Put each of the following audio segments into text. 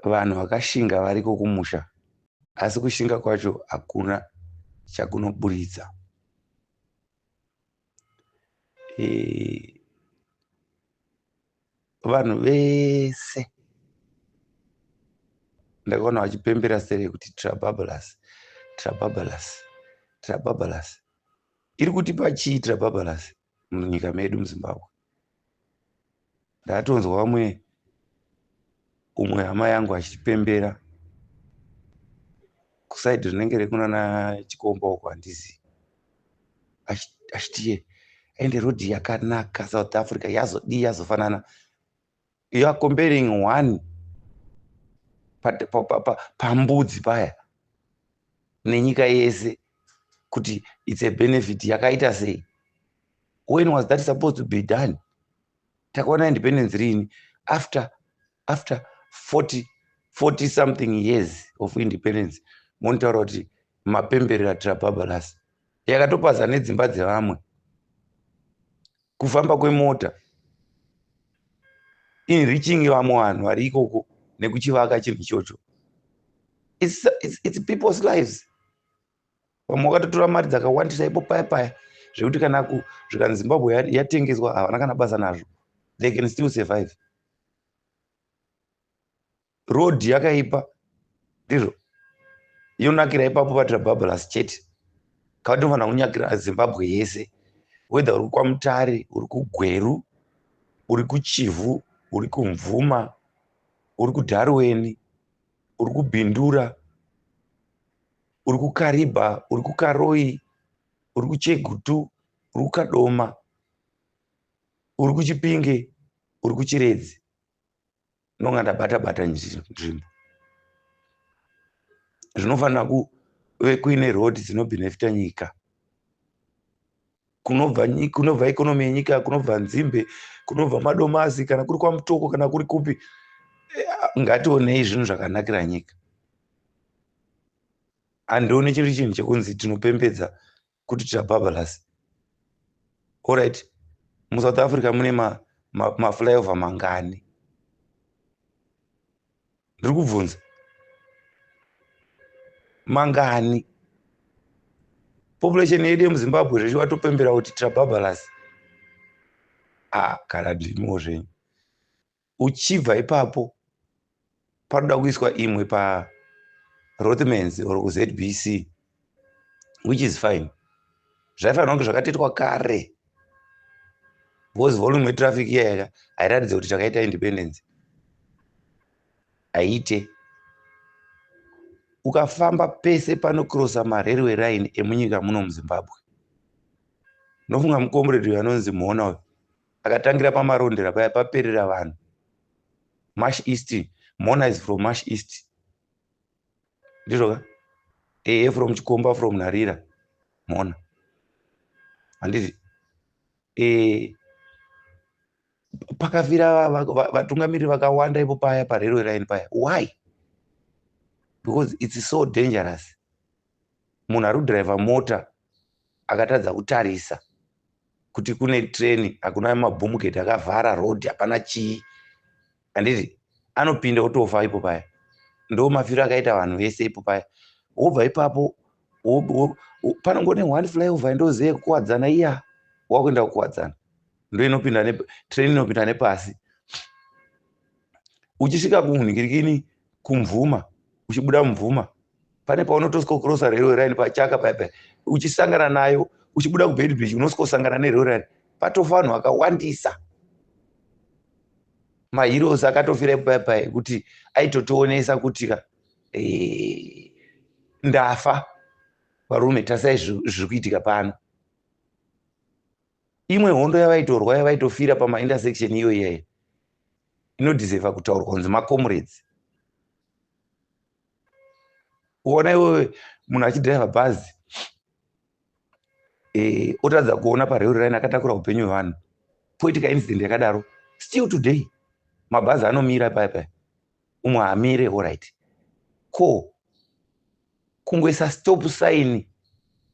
Vanhu vakashinga variko kumusha, asi kushinga kwacho hakuna chakunoburitsa. Vanhu vese ndakaona vachipembera sere kuti Trabablas, Trabablas, Trabablas. Iri kutipa chii Trabablas munyika medu muZimbabwe? Ndatonzwa vamwe, umwe hama yangu achipembera kusaidhi rinenge rekunana Chikomba uko, handizivi, achiti ende rodhi yakanaka, South Africa yazodii, yazofanana. You are comparing one pambudzi paya nenyika yese kuti it's a benefit yakaita sei? When was that supposed to be done? Takaona independence rini? After 40 something years of independence, monotaura kuti mapemberera Trabablas yakatopaza nedzimba dzevamwe, kufamba kwemota, enriching vamwe vanhu vari ikoko nekuchivaka chinhu ichocho. It's people's lives. Vamwe vakatotora mari dzakawandisa ipo paya paya, zvekuti kana zvikanzi Zimbabwe yatengeswa, havana kana basa nazvo, they can still survive. Road yakaipa, ndizvo yonakira ipapo paTrabablas chete? Kava tinofanira kunyakira Zimbabwe yese, whether uri kwaMutare, uri kuGweru, uri kuChivhu, uri kuMvuma, uri kuDharweni, uri kuBindura, uri kuKaribha, uri kuKaroi, uri kuChegutu, uri kuKadoma, uri kuChipinge, uri kuChiredzi. Ndonga ndabata bata nzvimbo. Zvinofanira kuve kuine road dzinobhenefita nyika, kunobva economy yenyika, kunobva nzimbe, kunobva madomasi, kana kuri kwaMutoko, kana kuri kupi. Ngationei zvinhu zvakanakira nyika. Handioni chiri chinhu chekunzi tinopembedza kuti Trabablas. Alright, muSouth Africa mune maflyover mangani? Ndiri kubvunza, mangani? Population yedu yemuZimbabwe, zvechi watopembera kuti Trabablas. Ah, kana ndimiwo zvenyu. Uchibva ipapo, panoda kuiswa imwe paRothmans or kuZBC, which is fine. Zvaifanira kunge zvakatoitwa kare, because volume yetraffic iyaya hairatidze kuti takaita independence. Haite. Ukafamba pese panocrossa marailway line emunyika muno muZimbabwe, ndofunga mucomrade uyu anonzi Mhona uyu akatangira paMarondera paya paperera vanhu, Mash East. Mhona is from Mash East, ndizvo ka? Ehe, from Chikomba, from Nharira. Mhona, handiti? Pakafira vatungamiriri vakawanda ipo paya parailway line paya. Why? Because it's so dangerous. Munhu ari kudhiraivha mota akatadza kutarisa kuti kune treni, hakuna maboom gate akavhara road, hapana chii, handiti? Anopinda otofa ipo paya. Ndo mafiro akaita vanhu vese ipo paya. Wobva ipapo, panongone one flyover, ndozive kuKuwadzana iya. Wakuenda kuKuwadzana, ndo inopinda treni, inopinda nepasi. Uchisvika kunhingirikini, kuMvuma, uchibuda Mumvuma, pane paunotosvikocrossa railway line pachaka paya paya, uchisangana nayo. Uchibuda kuBeitbridge, unosvikosangana nerailway line. Patofa vanhu vakawandisa. Maheroes akatofira ipo paya paya, kuti aitotionesa kuti ka ndafa varume, tarisai zviri kuitika pano. Imwe hondo yavaitorwa, yavaitofira pamaintersection iyo iyaya, inodeserva kutaurwa kunzi macomrades. Uona iwewe munhu achidhiraivha bhazi, otadza kuona parailway line, akatakura upenyu hwevanhu, poitika incident yakadaro. Still today mabhazi anomira paya paya, umwe haamire. Alright, ko kungoisa stop sign,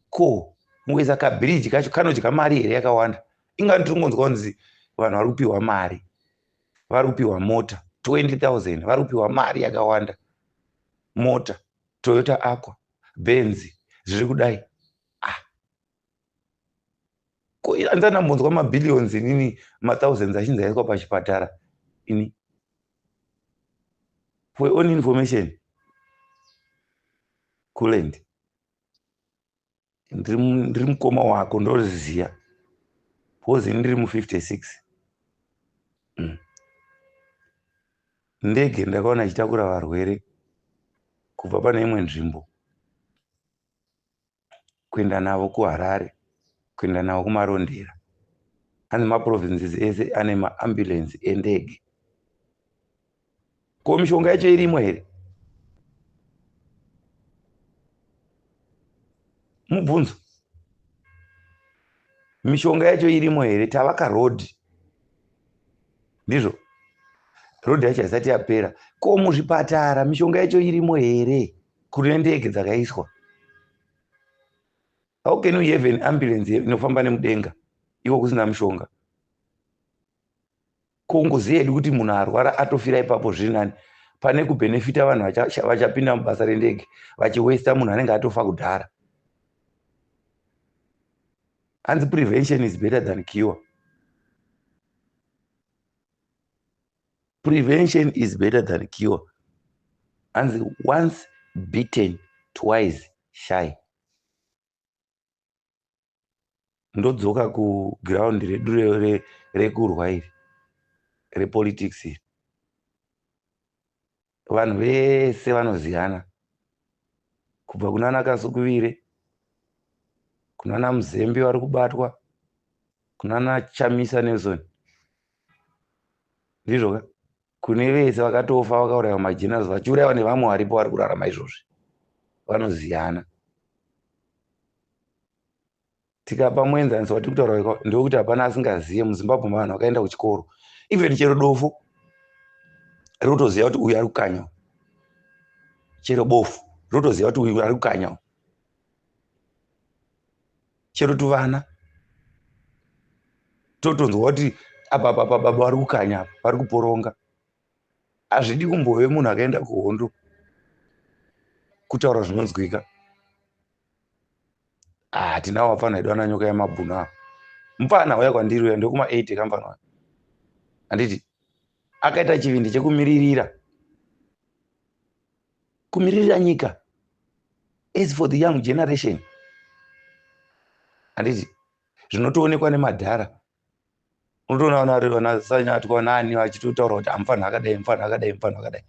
ko kungoisa kabhiriji kacho kanodya mari here yakawanda? Ingani tiri kungonzwa kunzi vanhu vari kupiwa mari, vari kupiwa mota. 20,000 vari kupiwa mari yakawanda, mota, Toyota Aqua, Benz, zviri kudai. Ah, ko andisati ndambonzwa mabillions inini, mathousands achinzi aiswa pachipatara ini. For your own information, Kulend, ndiri mukoma wako, ndoriziya because ini ndiri mu56. Ndege ndakaona ichitakura varwere kubva pane imwe nzvimbo kuenda navo kuHarare, kuenda navo kuMarondera. Ane maprovinces ese ane maambulensi endege. Ko mishonga yacho irimo here? Mubvunzo, mishonga yacho irimo here? Tavaka rodhi, ndizvo, rodhi yacho haisati yapera. Ko muzvipatara mishonga yacho irimo here kune ndege dzakaiswa? How can we have an ambulance inofamba nemudenga iko kusina mushonga? Kongoziva yedu kuti munhu arwara atofira ipapo zviri nani pane kubhenefita vanhu vachapinda mubasa rendege vachiwesta munhu anenge atofa kudhara. Hanzi prevention is better than cure. Prevention is better than cure. Hanzi once beaten, twice shy. Ndodzoka kuground redu rekurwa iri repolitics iri. Vanhu vese vanoziyana, kubva kunana Kasukuvire, kunana Muzembi vari kubatwa, kunana Chamisa Nelson, ndizvo ka, kune vese vakatofa vakaurayiwa, magenerals vachiurayiwa nevamwe varipo vari kurarama izvozvi, vanoziyana. Tikapa muenzaniso watiri kutaura ndewekuti hapana asingazive muZimbabwe mavanhu vakaenda kuchikoro. Even chero dofo rinotoziva kuti uyu ari kukanya. Chero bofu rinotoziva kuti uyu ari kukanya. Chero tuvana totonzwa kuti apa apa baba vari kukanya, apa vari kuporonga. Hazvidi kumbove munhu akaenda kuhondo kutaura zvinonzwika. Ah, tinawo vapfana vedu ana Nyoka yemabhunu ava. Mupfana uya kwandiri uya ndokuma 80 kamufana uya, handiti akaita chivindi chekumiririra kumiririra nyika as for the young generation, handiti zvinotoonekwa nemadhara. Unotoona vana Sanyatwa nani vachitotaura kuti hamufanhi akadai, mufanhi akadai, mufanhi akadai.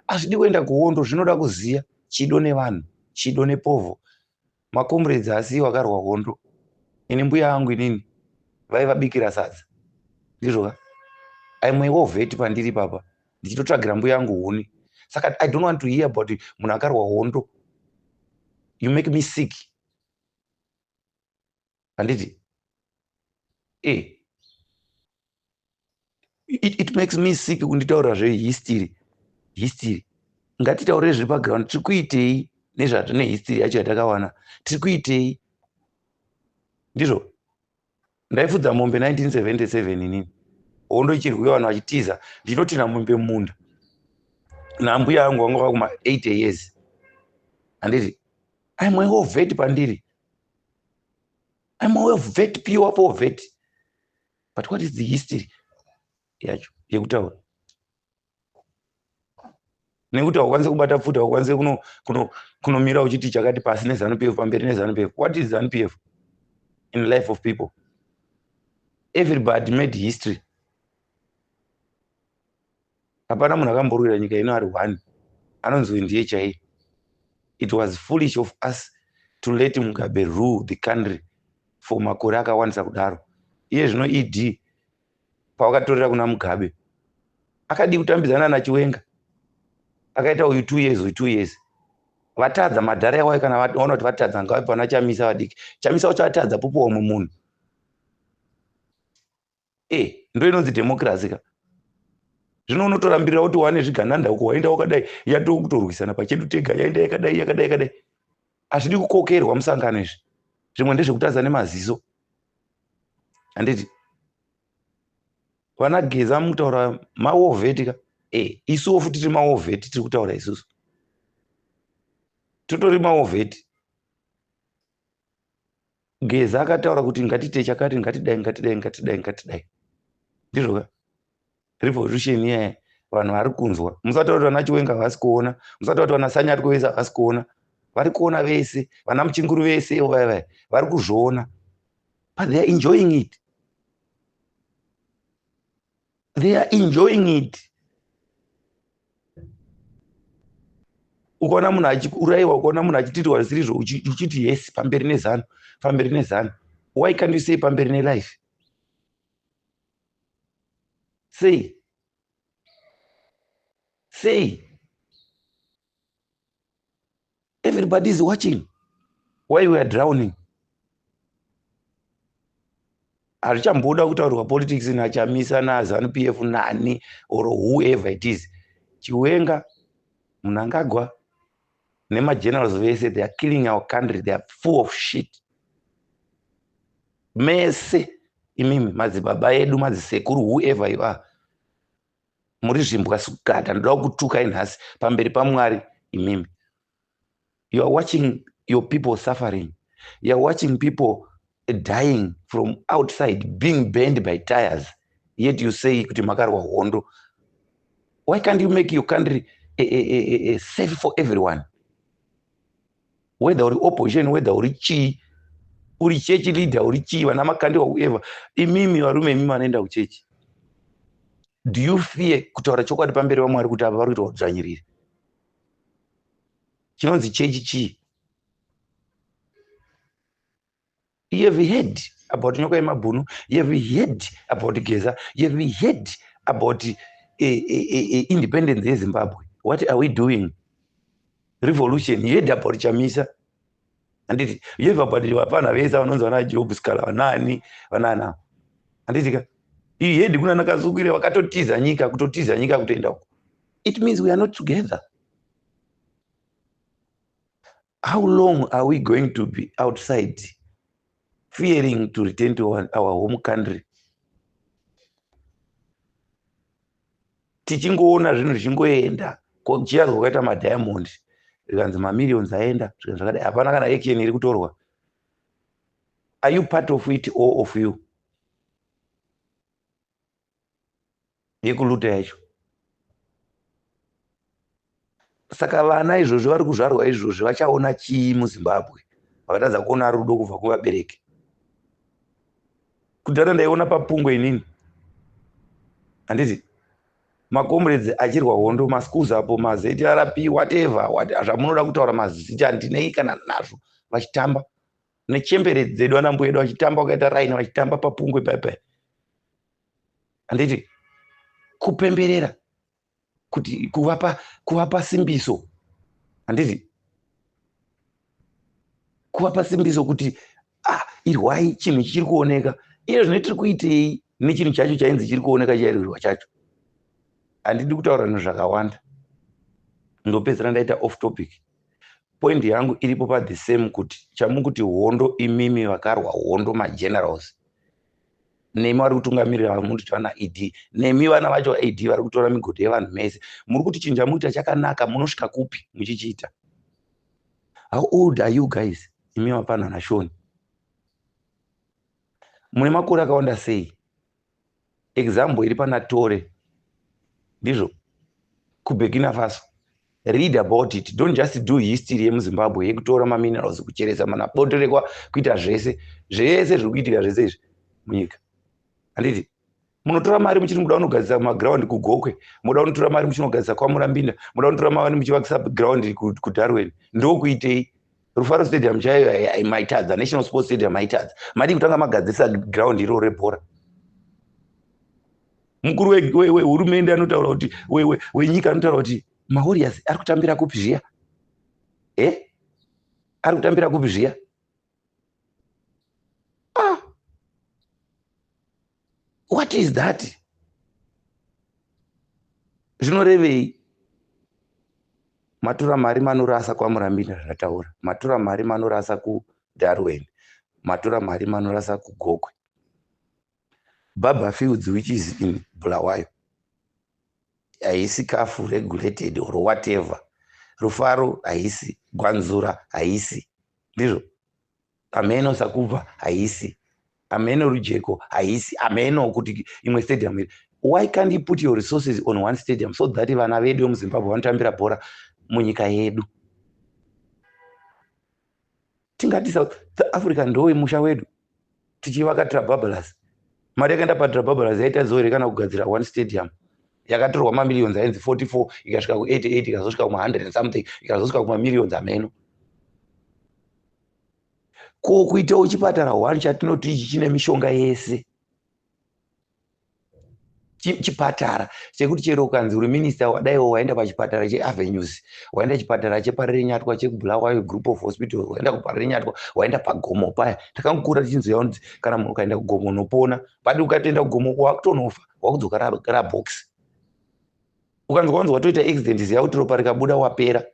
Hazvidi kuenda kuhondo, zvinoda kuziya chido nevanhu, chido nepovho. Macomrades asiwo akarwa hondo. Ini mbuya yangu inini vaivabikira sadza, ndizvo ka. I'm a war vet pandiri papa, ndichitotsvagira mbuya yangu huni. Saka I don't want to hear about munhu akarwa hondo. You make me sick, handiti? It makes me sick kunditaurira zvehistory, history. Ngatitaurire zviri paground. Tiri kuitei nezvato nehistory yacho yatakawana? Tiri kuitei? Ndizvo, ndaifudza mombe 1977 inini, hondo ichirwiwa, vanhu vachitiza, ndinotina mombe munda nambuya yangu vanga vakuma 80 years, handiti? I'm a war vet pandiri. I'm a war vet, pure war vet. But what is the history yacho yekutaura? Nekuti haukwanisi kubata pfuti, haukwanisi kunomira uchiti chakati pasi neZANU PF, pamberi neZANU PF. What is ZANU PF in life of people? Everybody made history. Hapana munhu akamborwira nyika ino ari one anonzi ndiye chaiye. It was foolish of us to let Mugabe rule the country for makore akawandisa kudaro. Iye zvino ED pawakatorera kuna Mugabe, akadii kutambidzana naChiwenga? Akaita uyu 2 years, uyu 2 years. Vatadza madhara yawai. Kana vaona kuti vatadza, ngavape pana Chamisa vadiki. Chamisa uchavatadza, popo wamwe munhu. Ndo inonzi democracy ka. Zvino unotorambirira kuti wane zvigananda uko waenda wakadai, yatokutorwisana pachedu tega, yaenda yakadai, yakadai, yakadai. Hazvidi kukokerwa musangano izvi. Zvimwe ndezvekutarisa nemaziso, handiti? Vana Geza mukutaura mawar vet ka. Isuwo futi tiri mawar vet, tiri kutaura isusu totori mawar vet. Geza akataura kuti ngatiite chakati, ngatidai, ngatidai, ngatidai, ngatidai. Ndizvo ka revolution iyaya vanhu vari kunzwa. Musataura kuti vana Chiwenga havasi kuona, musataura kuti vana Sanyatwe vese havasi kuona. Vari kuona vese, vana Muchinguru vese ivo vaya vaya vari kuzviona, but they are enjoying it, they are enjoying it. Ukaona munhu achiurayiwa, ukaona munhu achititirwa zvisirizvo, uchiti yes, pamberi neZANU, pamberi neZANU. Why can't you say pamberi nelife? Say, say. Everybody is watching why we are drowning. Hazvichamboda kutaurwa politics naChamisa, naZANU PF, nani or whoever it is. Chiwenga, Mnangagwa nemagenerals vese, they are killing our country. They are full of shit mese imimi, madzibaba edu, madzisekuru, whoever you are, muri zvimbwa sukata. Ndoda kutukai nhasi pamberi paMwari. Imimi, you are watching your people suffering, you are watching people dying from outside, being burned by tires, yet you say kuti makarwa hondo. Why can't you make your country a safe for everyone, whether uri opposition, whether uri chii, uri church leader, uri chii, vana Makandiwa, whoever? Imimi varume, imimi vanoenda kuchechi, do you fear kutaura chokwadi pamberi vaMwari kuti ava vari kuita kudzvanyirira? Chinonzi chechi chii? You have heard about Nyoka Yemabhunu, you have heard about Geza, you have heard about independence yeZimbabwe. What are we doing? Revolution. You heard about Chamisa, handiti? You heard about vapana vese vanonzi vana Job Sikhala, vanani, vanana, handiti ka? You heard kuna Nakasukire vakatotiza nyika, kutotiza nyika kutoenda uko. It means we are not together. How long are we going to be outside fearing to return to our home country, tichingoona zvinhu zvichingoenda kuchiyarwa kwakaita madiamond, zvikanzi mamillions aenda, zvikanzi zvakadai, hapana kana action iri kutorwa? Are you part of it, all of you, yekuluta yacho? Saka vana izvozvi vari kuzvarwa izvozvi vachaona chii muZimbabwe, vakatadza kuona rudo kubva kuvabereki? Kudhara ndaiona papungwe inini, handiti, macomrades achirwa hondo, maschools apo, maZRP, whatever what, zvamunoda kutaura mazita handinei kana nazvo, vachitamba nechembere dzedu, ana mbuya edu vachitamba vakaita raini, vachitamba papungwe paipai, handiti, kupemberera kuti kuvapa simbiso, handiti, kuvapa simbiso kuti ah, irwai, chinhu chichiri kuoneka. Iye zvino tiri kuitei nechinhu chacho chainzi chiri kuoneka, chairwirwa chacho? Handidi kutaura zvinhu zvakawanda, ndopedzera ndaita off topic. Point yangu iripo pa the same, kuti chamukuti hondo, imimi vakarwa hondo, magenerals, nemi vari kutungamirira vamuti vana ED, nemi vana vacho ED vari kutora migodhi yevanhu mese, muri kuti chinhu chamukuita chakanaka. Munosvika kupi muchichiita? How old are you guys? Imi mapana nashoni, mune makore akawanda sei? Example iri pana Tore, ndizvo, kuBurkina Faso. Read about it. Don't just do history yemuZimbabwe yekutora maminerals, kucheresa manabotorekwa, kuita zvese zvese zviri kuitika zvese izvi munyika, handiti? Munotora mari muchiri muda kunogadzisa maground kuGokwe, muda kunotora mari muchinogadzisa kwaMurambinda, muda kunotora mari muchivakisa ground kuDarwin. Ndokuitei? Rufaro Stadium chaiyo maitadza, National Sports Stadium maitadza. Madii kutanga magadzirisa ground iro rebhora? Mukuru wehurumende anotaura kuti, wenyika anotaura kuti maWarriors ari kutambira kupi zviya? Ari kutambira kupi zviya? Ah, what is that? Zvinorevei? Matora mari manorasa kwaMurambinda, zvataura, matora mari manorasa kuDarwin, matora mari manorasa kuGokwe, Barbourfields, which is in Bulawayo. Haisi CAF regulated or whatever. Rufaro haisi, Gwanzura haisi, ndizvo. Ameno Sakubva haisi, ameno Rujeko haisi, ameno kuti imwe stadium iri. Why can't you put your resources on one stadium so that vana vedu vemuZimbabwe vanotambira bhora munyika yedu? Tingati South Africa ndo musha wedu, tichivaka Trabablas. Mari yakaenda paTrabablas yaitadzo here kana kugadzira one stadium? Yakatorwa mamillions ainzi 44, ikasvika ku88, ikazosvika kuma100 and something, ikazosvika kumamillions ameno. Ko kuitawo chipatara one chatinoti ichi chine mishonga yese, chipatara chekuti chero ukanzi uri minista wadaiwo, waenda pachipatara cheAvenues, waenda chipatara cheParirenyatwa, chekuBulawayo Group of Hospital, waenda kuParirenyatwa, waenda paGomo paya. Takangokura tichinzi yaunzi kana munhu ukaenda kuGomo unopona, but ukatoenda kuGomo wakutonofa, wakudzoka rabox. Ukanzi wanzi watoita accident, ziya kuti ropa rikabuda wapera.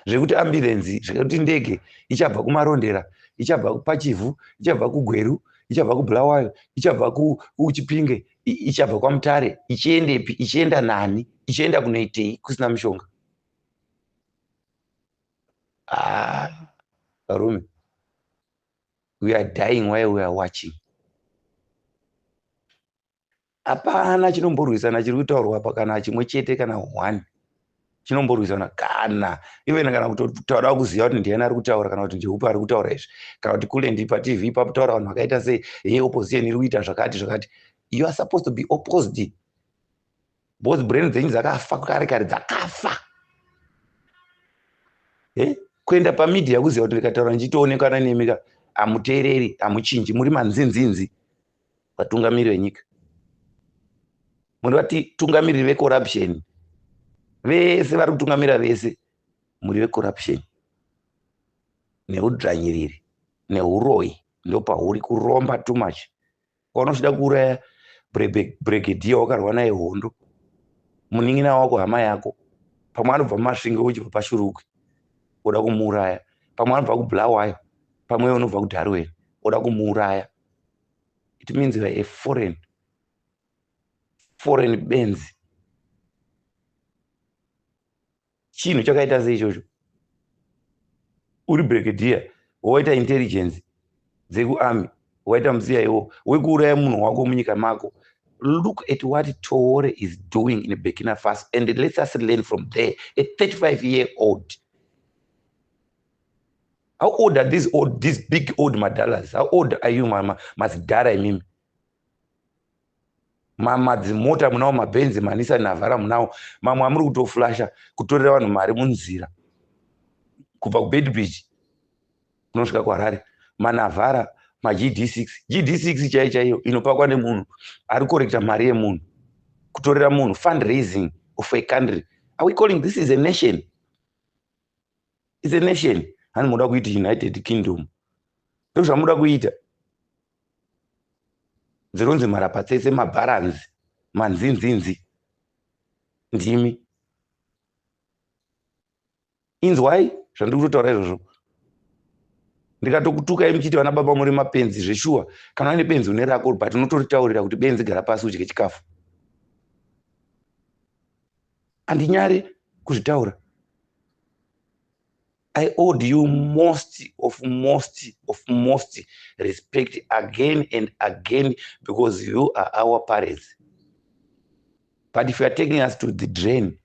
Zvekuti ambulenzi, zvekuti ndege ichabva kuMarondera, ichabva paChivhu, ichabva kuGweru, ichabva kuBulawayo, ichabva kuChipinge, ichabva kwaMutare, ichiendepi? Ichienda nani? Ichienda kunoitei kusina mishonga? Ah, varume, we are dying while we are watching. Hapana chinomborwisana chiri kutaurwa pa, kana chimwe chete, kana one chinomborwisana, kana even kana kutotaura kuziva kuti ndiani ari kutaura, kana kuti ndeupi ari kutaura izvi, kana kuti kulendi paTV pakutaura vanhu vakaita sei, ye opposition iri kuita zvakati zvakati. You are supposed to be opposed because brain dzenyu dzakafa kare kare, dzakafa. Kuenda pamedia kuziva kuti ndikataura ndichitoonekana nemi ka, hamuteereri, hamuchinji, muri manzinzinzi. Vatungamiri venyika, muri vatungamiriri vecorruption. Vese vari kutungamira vese muri vecorruption neudzvanyiriri neuroyi. Ndopahuri kuromba too much. Ukaona uchida kuuraya brigadier wakarwa naye hondo, munin'ina wako, hama yako, pamwe anobva muMasvingo, uchibva paShurugwi, oda kumuuraya, pamwe anobva kuBulawayo, pamwe unobva kuDarwin, oda kumuuraya, it means you are a foreign benzi. Chinhu chakaita seichocho, uri brigadier, waita intelligence dzekuarmy, waita muCIO, wekuuraya munhu wako munyika mako. Look at what Traore is doing in Burkina Faso and let us learn from there. A 35-year old. How old are these big old madalas? How old are you, mama mazidhara imimi? Madzimota munawo, mabhenzi, maNissan Navara munawo, mamwe amuri kutoflasha kutorera vanhu mari munzira kubva kuBeitbridge kunosvika kuHarare. MaNavara, maGD6, GD6 chaiyo chaiyo inopakwa nemunhu ari kukorekta mari yemunhu, kutorera munhu fundraising of a country. Are we calling this is a nation? Is a nation? Hani muda kuiti United Kingdom? Ndo zvamuda kuita. Dzinonzi mharapatsetse, mabharanzi, manzinzinzi, ndimi. Inzwai zvandiri kutotaura izvozvo. Ndikatokutukai muchiti vana baba muri mapenzi, zveshuwa. Kana une benzi une rako, but unotoritaurira kuti benzi, gara pasi udye chikafu. Handinyari kuzvitaura. I owed you most of most of most respect again and again because you are our parents, but if you are taking us to the drain,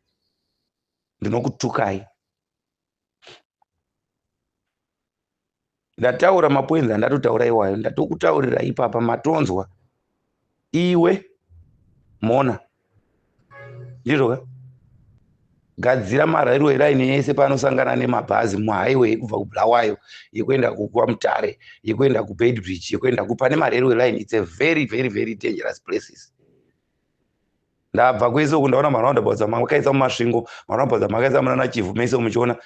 ndinokutukai. Ndataura mapoints andatotaura iwayo, ndatokutaurira ipapa, matonzwa. Iwe Mona, ndizvo ka? Gadzira marailway line ese panosangana nemabhazi muhighway, kubva kuBulawayo yekuenda kuKwamutare, yekuenda kuBeitbridge, yekuenda pane marailway line. It's a very, very, very dangerous places. Ndabva kwese uku, ndaona maroundabouts amakaisa muMasvingo, maroundabouts amakaisa munana Chivhu mese muchiona.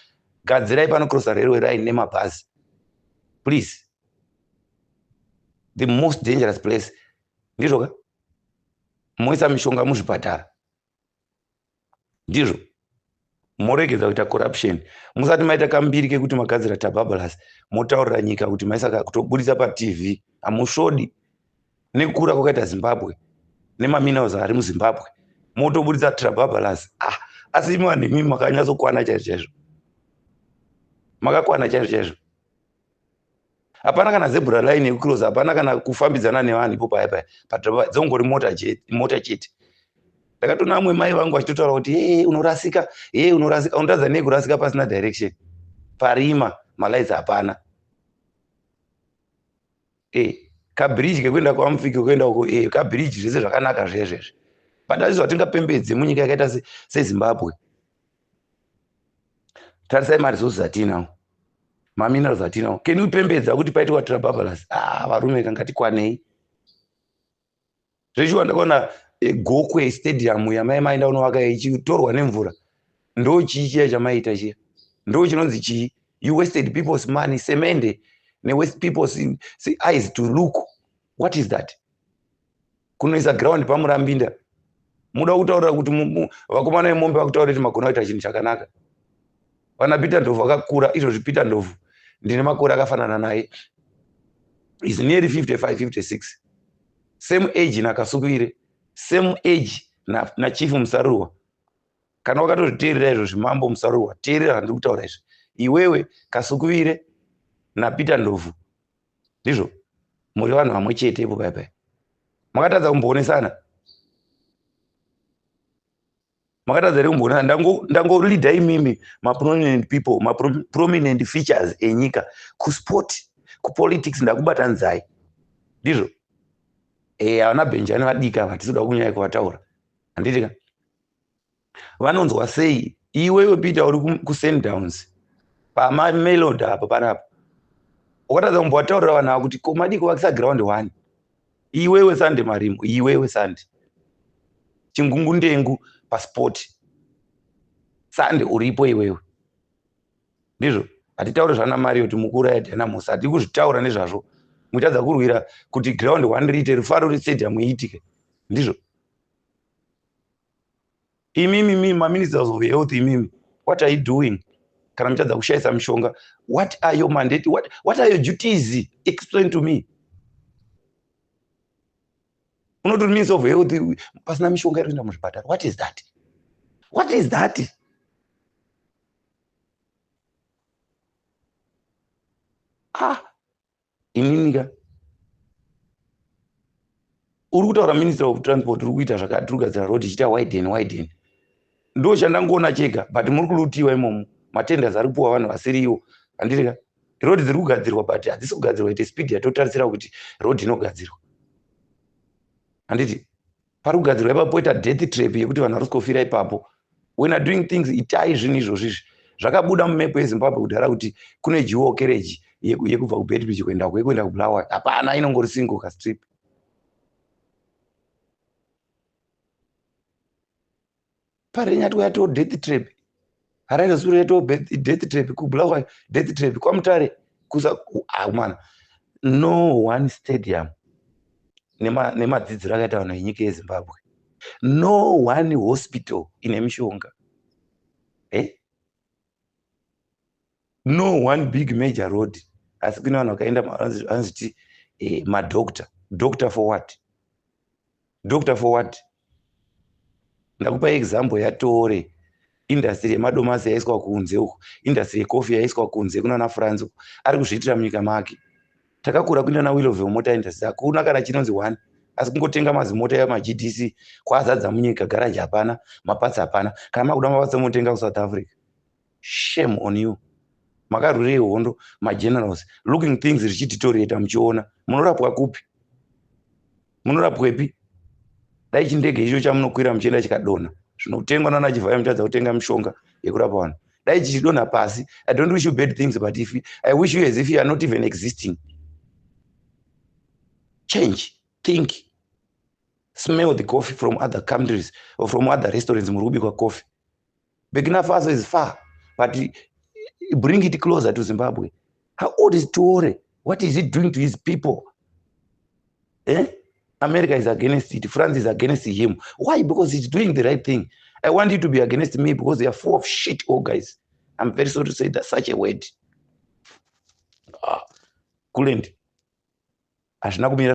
Gadzirai panocrossa railway line nemabhazi, please. The most dangerous place, ndizvo ka? Moisa mishonga muzvipatara, ndizvo. Moregedza kuita corruption. Musati maita kambiri kekuti magadzira Trabablas, motaurira nyika kuti maisa, kutobudisa paTV. Hamusvodi nekukura kwakaita Zimbabwe. Nemaminerals ari muZimbabwe, motoburitsa Trabablas. Ah, asi imi vanhu imimi makanyatsokwana chaizvo chaizvo? Makakwana chaizvo chaizvo? Hapana kana zebra line yekucross, hapana kana kufambidzana nevanhu ipo paya paya patraba, dzongori mota chete. Ndakatoona amwe mai vangu vachitotaura kuti, "E, unorasika, e, unorasika." Unotadza nei kurasika pasina direction, parima, malights hapana? E, kabridge kekuenda kwaMufiki, kuenda uko, e, kabridge, zvese zvakanaka zvezvezvi, but azvi zvatingapembedze munyika yakaita seZimbabwe. Tarisai maresources atinawo, maminerals atinawo. Can upembedza kuti paitwa Trabablas? Ah, varume, kangatikwanei zveshuwa. Ndakaona Gokwe Stadium yamai maenda unovaka ichitorwa nemvura. Ndo chii chiya chamaita chiya? Ndo chinonzi chii? You wasted people's money, semende, newaste people's eyes to look. What is that? Kunoisa ground paMurambinda. Muda kutaurira kuti vakomana vemombe vakutaura kuti magona kuita chinhu chakanaka. Vana Peter Ndlovu vakakura izvozvi. Peter Ndlovu, ndine makore akafanana naye, is nearly 55, 56, same age naKasukuwere, same age naChief Musarurwa. Kana wakatozviteerera izvozvi, Mambo Musarurwa, teerera zvandiri kutaura izvi. Iwewe, Kasukuwere naPeter Ndlovu, ndizvo muri vanhu vamwe chete ipo pai pai. Makatadza kumboonesana? Makatadza here kumboonana? Ndangolidha imimi maprominent people, maprominent features enyika, kusport, kupolitics, ndakubatanidzai. Ndizvo, e, havana Benjani vadika, hatisi kuda kunyanya kuvataura, handiti ka? Vanonzwa sei? Iwewe Peter, uri kuSundowns pamamelod apo panapa, wakatadza kumbovataurira vanhu ava kuti ko madii kuvakisa ground one? Iwewe Sande Marimo, iwewe Sande Chingungundengu pasport, Sande uripo iwewe. Ndizvo hatitauri zvana Mari kuti mukuru yaDynamos, hatiri kuzvitaura nezvazvo. Muchitadza kurwira kuti ground one riite, Rufaro Stadium iitike. Ndizvo imimi mi maministers of health, imimi, what are you doing? Kana muchadza kushayisa mishonga, what are your mandate? What are your duties? Explain to me. Unotori minister of health, pasina mishonga iri kuenda muzvipatara. What is that? What is that? Ah, inini ka, uri kutaura minister of transport, uri kuita zvakati, uri kugadzira road ichiita widen widen, ndo chandangoona chega, but muri kulootiwa imomo. Matenders ari kupiwa vanhu vasiriwo, handiti ka? Road dziri kugadzirwa, but hadzisi kugadzirwa ite speed yatotarisira kuti road inogadzirwa, handiti? Pari kugadzirwa ipapo poita death trap yekuti vanhu vari kufira ipapo. When are doing things, itai zvinhu izvozvo. Izvi zvakabuda mumepo yeZimbabwe kudhara kuti kune dual carriage yekubva kuBeitbridge kuenda kwekuenda kuBulawayo. Hapana, inongori single kastrip. Parirenyatwa yatoo death trap, Harare sure yatoo death trap, kuBulawayo death trap, kwaMutare kusa mana. No one stadium nemadzidziro akaita vanhu venyika yeZimbabwe. No one hospital ine mishonga, eh? No one big major road, asi kune vanhu vakaenda vanoziti madoctor. Doctor for what? Doctor for what? Ndakupa example yaTore. Industry yemadomasi yaiswa kunze uku, industry yecoffee yaiswa kunze kunana France uku, ari kuzviitira munyika make. Takakura kuenda naWillowvale Motor Industry, hakuna kana chinonzi one, asi kungotenga mazimota emaGDC kwazadza munyika. Garaji hapana, maparts hapana. Kana makuda maparts, motenga kuSouth Africa. Shame on you. Makarwirei hondo, magenerals, looking things richideteriorata muchiona? Munorapwa kupi? Munorapwepi? Dai chindege icho chamunokwira muchienda chikadonha, zvinotengwa nana Chivhaya, mutadza kutenga mishonga yekurapa vanhu. Dai chichidonha pasi, I don't wish you bad things, but if I wish you as if you are not even existing. Change, think, smell the coffee from other countries or from other restaurants. Muri kubikwa coffee. Burkina Faso is far, but bring it closer to Zimbabwe. How old is Traore? What is he doing to his people, eh? America is against it, France is against him. Why? Because he's doing the right thing. I want you to be against me because they are full of shit. Oh guys, I'm very sorry to say that, such a word. Ah, kulend hazvina kumira.